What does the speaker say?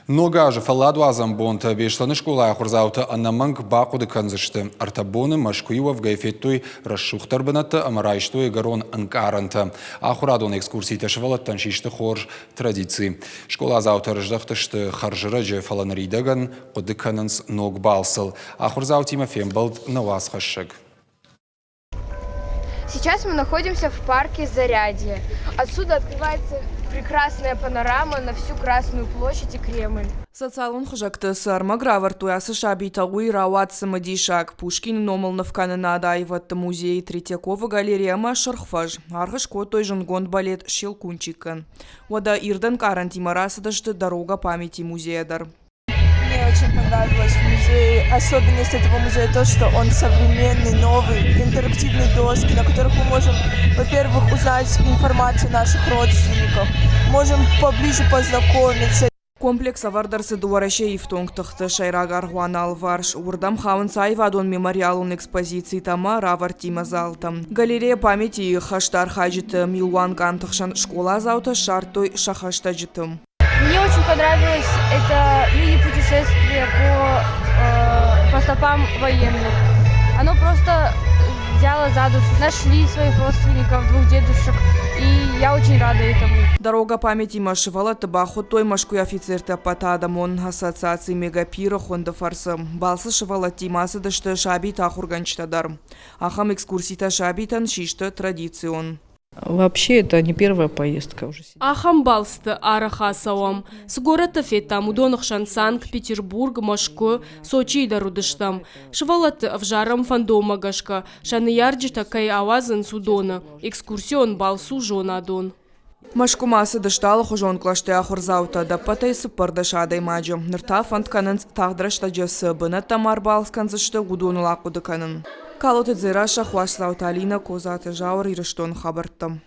Ног азы фӕлладуадзӕн бонтӕ Беслӕны скъолайы ахуырдзаутӕ ӕнӕмӕнг бахъуыды кӕндзысты. Ӕртӕ боны Мӕскуыйы уӕвгӕй федтой рӕсугъддӕр бынӕттӕ ӕмӕ райстой ӕгӕрон ӕнкъарӕнтӕ. Ахуырадон экскурситӕ сывӕллӕттӕн систы хорз традици. Скъоладзаутӕ рыздӕхтысты хӕрзрӕджы, фӕлӕ ныридӕгӕн хъуыды кӕнынц ног балцыл. Ахуырдзаутимӕ фембӕлд нӕ уацхӕссӕг. Сейчас мы находимся в парке Зарядье. Отсюда открывается прекрасная панорама на всю Красную площадь и Кремль. Социалон хызӕгты цы ӕрмӕг равӕрдтой ацы сабитӕ, уый рауад цымыдисаг. Пушкины номыл нывкӕнынады аивӕдты музейы Третьяковы галерея ӕмӕ Сырх фӕз аргъ скодтой зындгонд балет «Щелкунчик-ӕн». Уӕдӕ ирд ӕнкъарӕнтимӕ рацыдысты «Дорога памяти» музейӕ дӕр. Мне очень понравилось в музее. Особенность этого музея то, что он современный, новый, интерактивные доски, на которых мы можем, во-первых, узнать информацию наших родственников, можем поближе познакомиться. Комплекс ӕвӕрд ӕрцыд Уӕрӕсейы ифтонг тыхты сӕйраг аргъуаны алыварс. Уырдӕм хауынц аивадон мемориалон экспозицитӕ ӕмӕ равӕрдтимӕ залтӕ. Галерея памяти-йы хӕсты архайджыты милуангамты хсӕн скъоладзаутӕ ссардтой сӕ хӕстӕджыты. Мне очень понравилось это мини-путешествие по, э, по стопам военных. Оно просто взяло за душу. Нашли своих родственников, двух дедушек, и я очень рада этому. Дорога памяти-имӕ сывӕллӕтты бахуыдтой Мӕскуыйы офицерты ӕппӕтадӕмон ассоциаци Мегапир-ы хуынды фӕрцы. Балцы сывӕллӕттимӕ ацыдысты сабиты ахуыргӕнджытӕ дӕр. Ахӕм экскурситӕ сабитӕн систы традицион. Вообще это не первая поездка уже. Ахӕм балцты арӕх ацӕуӕм. Цы горӕттӕ федтам, уыдоны хсӕн Санкт-Петербург, Мӕскуы, Сочийы дӕр уыдыстӕм. Сывӕллӕтты ӕвзарӕм фӕндонмӕ гӕсгӕ, сӕ ныййарджытӕ кӕй ауадзынц, уыдоны. Экскурсион балц у зонадон. Мӕскуымӕ ацыдысты алыхуызон кълӕсты ахуырдзаутӕ, ӕдӕппӕтӕй 14 адӕймаджы. Ныр та фӕнд кӕнынц, тагъд рӕстӕджы цы бынӕттӕм ӕрбалц кӕндзысты, уыдоныл ахъуыды кӕнын. Калоты Дзерассӕ, Хуасдзауты Алинӕ, Козаты Зауыр, Ирыстоны хабӕрттӕ.